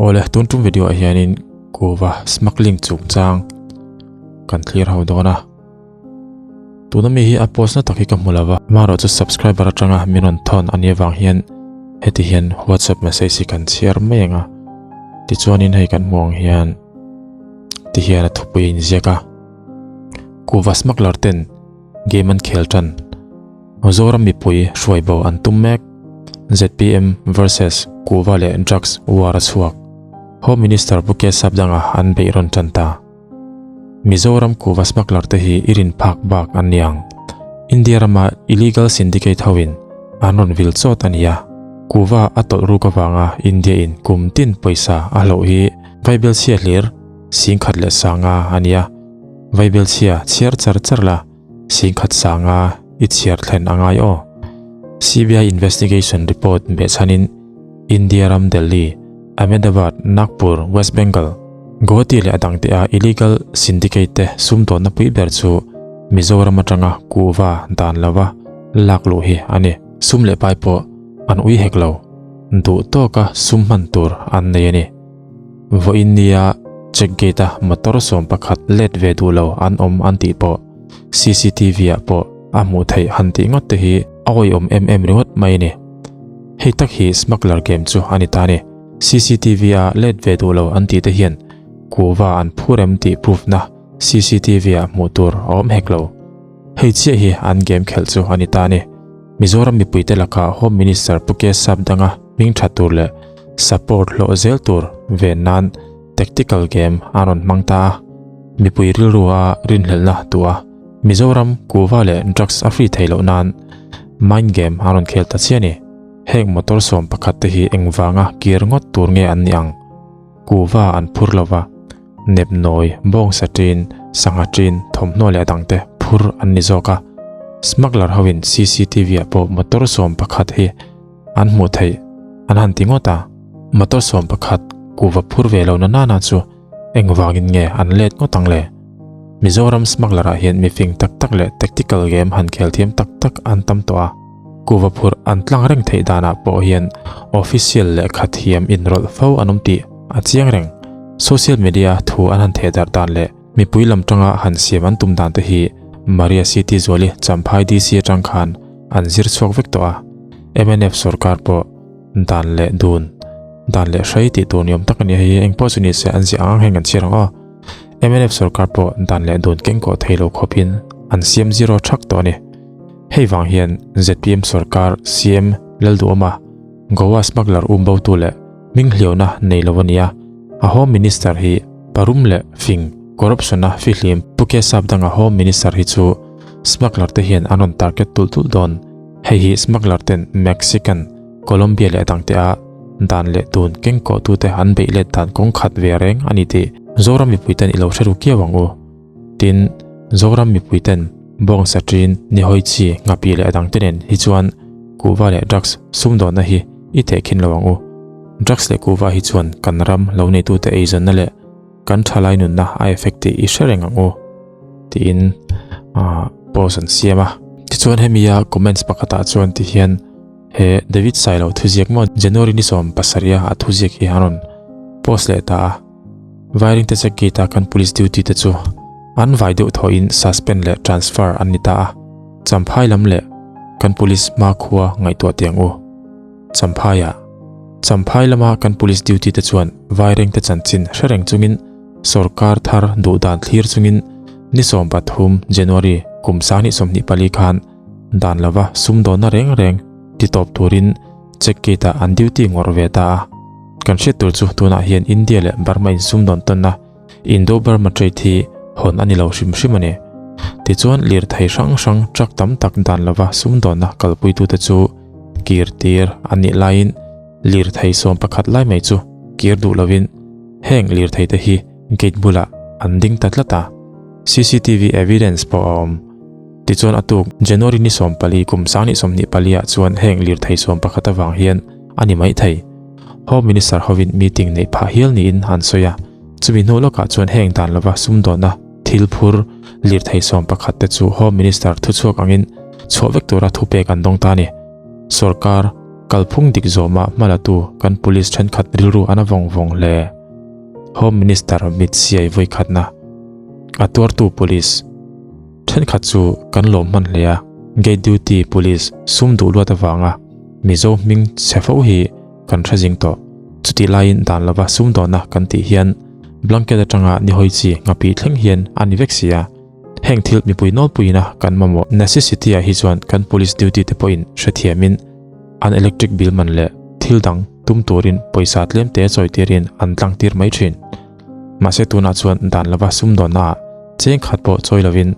Awle, tun tum video ah hianin kuva smuggling chungchang kan thlir ho dawn a. Tuna mi hi a post na tak hi ka hmu lova, amaherawhchu subscriber atanga min rawn thawn a nih avang hian heti hian WhatsApp message hi kan chhiar mai ang a. Tichuanin hei kan hmuh ang hian ti hian a thupui a inziak a. Kuva smuggler ten game an khel tan. Mizoram mipui hruai bo an tum mek. ZPM versus Kuva leh drugs war a chhuak. Home Minister Pu Kesap danga an beih rawn tan ta. Mizoram kuva smuggler te hi i rin phak bak an ni ang. India rama illegal syndicate hoin an rawn vil chawt a nia. Kuva a tawlh ruk avanga India in kum tin pawisa a hloh hi Vaibel chhia hlir 10,000 leh 500 a nia. Vaibel chhia chhiar char char la 10,000 500 i chhiar thlen a ngai aw. CBI investigation report behchhanin India ram Delhi, Ahmedabad, Nagpur, West Bengal, Guwahati leh a dangte a illegal syndicate te sumdawnna pui ber chu Mizoram atanga kuhva dan lova lak luh hi a ni. Sum leh pai pawh an ui hek lo, duh tawka sum hman tur an nei a ni. Vawiin nia check gate a motor 11 let ve duh lo an awm an tih pawh CCTV ah pawh a hmuh theih han tih ngawt te hi a awihawm em em ringawt mai a ni. Hei tak hi smuggler game chu a ni ta a ni. CCTV a let ve duh lo an tih te hian kuhva an phur em tih proof na CCTV ah hmuh tur a awm hek lo. Hei chiah hi an game khelh chu a ni ta a ni. Mizoram mipuite lakah Home Minister Pu K Sap danga hming tha tur leh support hlawh zel tur ven nan tactical game an rawn hmang ta a. Mipui rilru a rinhlelhna duh a. Mizoram kuhva leh drugs a free theih loh nan mind game an rawn khel ta chiah a ni. Heng motor 11 te hi engvanga kir ngawt tur nge an nih ang? Kuhva an phur lova, nepnawi, bawngsa ṭin, sangha ṭin, thawmhnaw leh a dangte phur an ni zawk a. Smuggler hoin CCTV ah pawh motor 11 hi an hmuh theih an han ti ngawt a. Motor 11 kuhva phur ve lo na nana chu Engvangin nge an let ngawt ang le? Mizoram smuggler ah hian mifing tak tak leh tactical game han khel thiam tak tak an tam tawh a, kuhva phurh an tlang reng theih danah pawh hian official lehkha thiam inrawlh fo an awm tih a chiang reng. Social media thu an han theh darh dan leh mipui lam tanga han siam an tum dan te hi Maria City Zuali Champhai DC atang khan an zir chhuak vek tawh a, mnf sorkar pawh Dan leh dun, dan leh hrei tih tur ni awm tak a ni hei engpawh chu ni se an ziah ang ang hian kan chhiar ang aw. Mnf sorkar pawh dan leh dun keng kawh thei lo khawpin an siam zero thak tawh a ni. Hei vang hian zpm sorkar CM Lalduhawma Goa smuggler um botu leh hming hliauna nei lo a ni a, a Home Minister hi parum leh fing corruption-a fihlim Pu Kesap danga Home Minister hi chu smuggler te hian an rawn target tulh tulh dawn. Hei hi smuggler ten Mexican, Colombia leh a dangte a dan leh tun keng kawhtute an beih let dan kawng khat ve reng a ni tih Zoram mipui ten i lo hre ru kiau ang u. Tin, Zoram mipui ten bawngsa ṭin, nihawi chi, nghapi leh a dangte nen hi chuan kuhva leh drugs sumdawnna hi i tehkhin lo ang u. Drugs leh kuhva hi chuan kan ram lo neitute eizawnna leh kan thalai nunna a effect tih i hre reng ang u tiin post an siam a. Tichuan hemi a comments pakhatah chuan ti hian he David Sailo thuziak maw January ni 17 a thuziak hi an rawn post leh ta a. Vairing te check gate a kan police duty te chu an vai deuh thawhin suspend leh transfer an ni ta a. Champhai lam leh kan police hmakhua ngaihtuah tiang u. Champhaiah Champhai lama kan police duty te chuan Vairengte chanchin hre reng chungin sorkar thar duh dan thlir chungin ni 13 January kum 2024 khan dan lova sumdawnna reng reng ti tawp turin check gate ah an duty ngawrh ve ta a. Kan hriat tur chu tunah hian India leh Burma in sumdawn tawnna Indo-Burma trade hi hawn a ni lo hrim hrim a ni. Tichuan lirthei hrang hrang truck tam tak dan lova sumdawnna kalpuitute chu kir tir a nih laiin lirthei 11 lai mai chu kir duh lovin heng lirthei te hi gate bulah an ding ta tlat a, CCTV evidence pawh a awm. Tichuan a tuk January ni 14 kum 2024 ah chuan heng lirthei 11 avang hian a ni mai thei. Home Minister hovin meeting neih phah hial niin an sawi a, chumi hnu lawkah chuan heng dan lova sumdawnna thil phur lirthei 11 te chu Home Minister thuchhuak angin chhuah vek tura thupek an dawng ta a ni. Sorkar. Kalphung dik zawma hmalatu kan police thenkhat rilru an a vawng vawng hle. Home Minister mit siai vawikhatna a tuartu police thenkhat chu kan lawm hman hle a, gate duty police sum duh luat avanga Mizo hming chhe fo hi kan hre zing tawh. Chutih laiin dan lova sumdawnna kan tih hian blanket atanga ni hawi chi nghapih thleng hian a ni vek si a. Heng thil mipui nawlpuiina kan mamawh necessity ah hi chuan kan police duty te pawhin hrethiamin an electric bill man leh thil dang tum turin pawisa tlem te chawi tirin an tlang tir mai thin. Mahse tunah chuan dan lova sumdawnna ah cheng khat pawh chawi lovin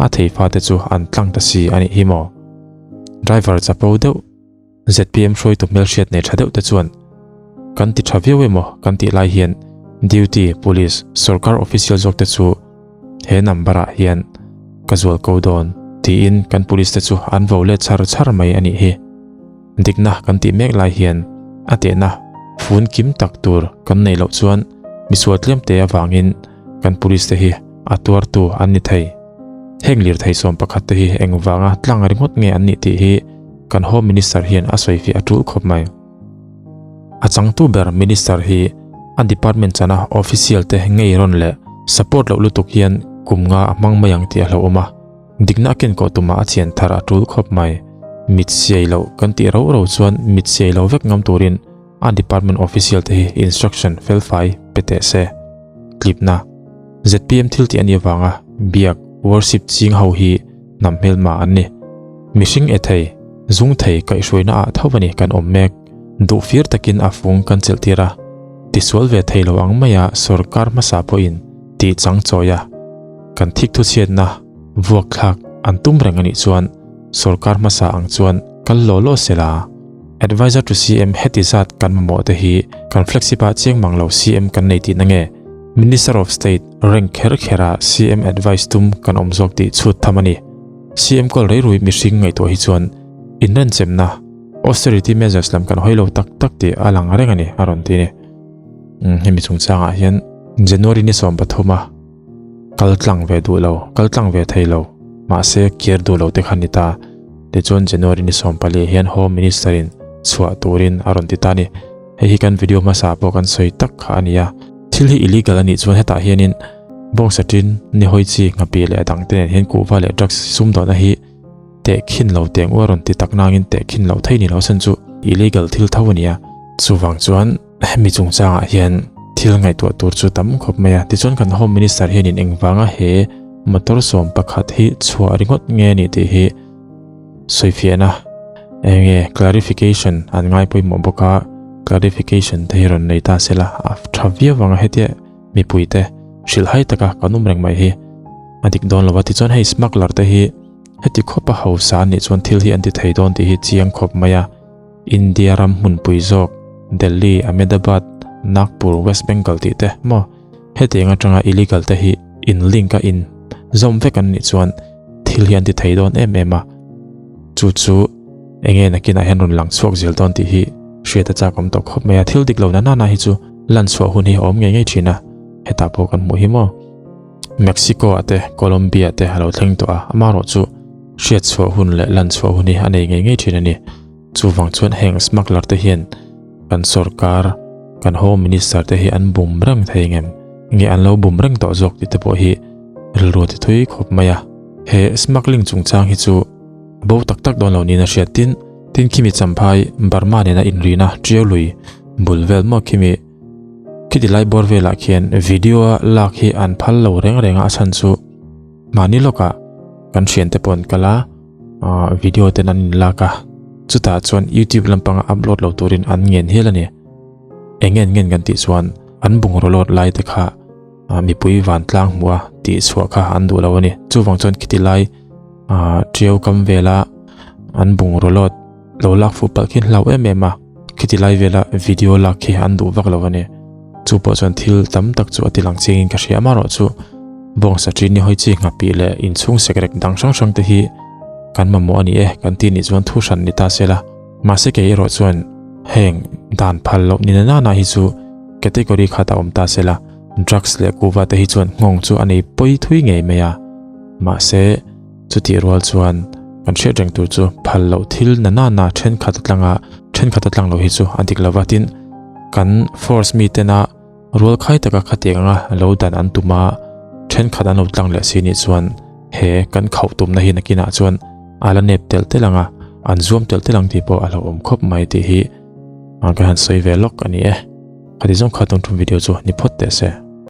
a thei fate chu an tlang ta si a nih hi maw? Driver chapo deuh. Zpm hruaitu hmelhriat nei tha deuh te chuan kan ti tha viau emaw kan tih lai hian duty police sorkar official zawk te chu he number ah hian ka zual ko dawn tiin kan police te chu an vo let char char mai a nih hi. Dikna kan tih mek lai hian a tehna fun kim tak tur kan neih loh chuan misual tlem te avangin kan police te hi a tuartu an ni thei. Heng lirthei 11 te hi engvanga tlang ringawt nge an nih tih hi kan Home Minister hian a sawi fiah a tul khawp mai. A changtu ber Minister hi a department chana official te ngei rawn leh support loh lutuk hian kum nga a hmang mai ang tih a hlauhawm a. Dikna a kenkawh tumah a chian thar a tul khawp mai. Mit siai loh kan tih rau rau chuan mit siai lo vek ngam turin a department official te hi instruction felfai pe teh se. Tlipna, zpm thil tih a nih avanga biak, worship, ching ho hi hnam hmelma an ni. Mihring e thei, zung thei kaihhruaina ah tho a ni kan awm mek. Duh fir takin a fung kan chelh tir a, tisual ve thei lo ang maia sorkar hmasa pawhin tih chang chawi a, kan thik thuchhiatna vuak thlak an tum reng a nih chuan sorkar hmasa ang chuan kal law law se la. Advisor to CM heti zat kan mamawh te hi kan flagship ah chiang mang lo CM kan nei tihna nge? Minister of State rank kher kher ah CM advice tum kan awm zawk tih chhut tham a ni. CM kawl rei rui mihring ngaihtuah hi chuan inrenchemna, austerity measures lam kan hawi lo tak tak tih a lang reng a ni a rawn ti a ni. Hemi chungchangah hian January ni 13 a kal tlang ve duh lo, kal tlang ve thei lo, mahse kir duh lo te kha ni ta. Tichuan January ni 14 hian Home Minister in chhuah turin a rawn ti ta a ni. Hei hi kan video hmasa pawh kan sawi tak kha a ni a. Thil hi illegal a nih chuan hetah hianin bawngsa tin, ni hawi chi, nghapih leh a dang te nen hian kuhva leh drugs sumdawhna hi tehkhin lo teng u a rawn ti tak nangin tehkhin loh thei ni lo chhan chu illegal thil tho a ni a. Chuvang chuan hemi chungchangah hian thil ngaihtuah tur chu tam khawp mai a. Tichuan kan Home Minister hianin engvanga he motor 11 hi chhuah ringawt nge a nih tih hi sawifiahna enge clarification an ngai pawimawh bawk a, clarification te hi rawn nei ta se la a tha viau ang a hetia mipui te hrilhhai taka kan awm reng mai hi a dik dawn lo a. Tichuan hei smuggler te hi heti khawpa hausa an nih chuan thil hi an ti thei dawn tih hi chiang khawp mai a. India ram hmunpui zawk Delhi, Ahmedabad, Nagpur, West Bengal tih te maw hetiang atanga illegal te hi in link a in zawm vek an nih chuan thil hi an ti thei dawn em em a. Chu chu enge nakinah hian rawn lang chhuak zel dawn tih hi hriat a chak awm tawh khawp mai a. Thil dik lo na nana hi chu lan chhuah hun hi a awm ngei ngei thin a, hetah pawh kan hmuh hi maw. Mexico ah te Colombia te a lo thleng tawh a, amaherawhchu hriat chhuah hun leh lan chhuah hun hi a nei ngei ngei thin a ni. Chuvang chuan heng smuggler te hian kan sorkar, kan home minister te hi an bum reng thei ngem? Nge an lo bum reng tawh zawk tih te pawh hi rilru a ti thui khawp mai a. He smuggling chungchang hi chu a bo tak tak dawn lo niin a hriat. Tin, tin khimi champhai Burma nena inrina Ṭiau lui bul vel maw khimi khiti lai bawr velah khian video a lak hi an phal lo reng reng a, a chhan chu mahni lawkah kan thiante pawh an kal a. Video ten an inlak a, chutah chuan YouTube lampanga upload lo turin an ngen hial a ni. Eng ngen ngen kan tih chuan an bungraw load lai te kha mipui vantlang hmuh a tih chhuah kha an duh lo a ni. Chuvang chuan khiti lai ṭiau kam vela an bungraw load lo lak fuh palh khi an hlau em em a, khiti lai vela video lak khi an duh vak lo a ni. Chu pawh chuan thil tam tak chu a ti lang chiangin ka hria amaherawhchu bawngsa ṭin ni hawi chi nghapih leh inchhung sekrek dang hrang hrang te hi kan mamawh a ni e kan tih nih chuan thu hran ni ta se la. Mahse kei erawh chuan heng dan phal loh ni na nana hi chu category khat a awm ta se la, drugs leh kuva te hi chuan nghawng chu a nei pawi thui ngei mai a. Mahse chutih rual chuan kan hriat reng tur chu phal loh thil na nana thenkhat atlanga. Thenkhat a tlang lo hi chu a dik lova tin kan force mi tena rual khai taka khatiang anga lo dan an tum a, thenkhat an lo tlang leh si nih chuan he kan khauh tumna hi nakinah chuan a la nep telh telh ang a, an zuam telh telh ang tih pawh a hlauhawm khawp mai tih hi ka han sawi ve lawk a ni e. Khati zawng kha tun tum video chu ni phawt teh se.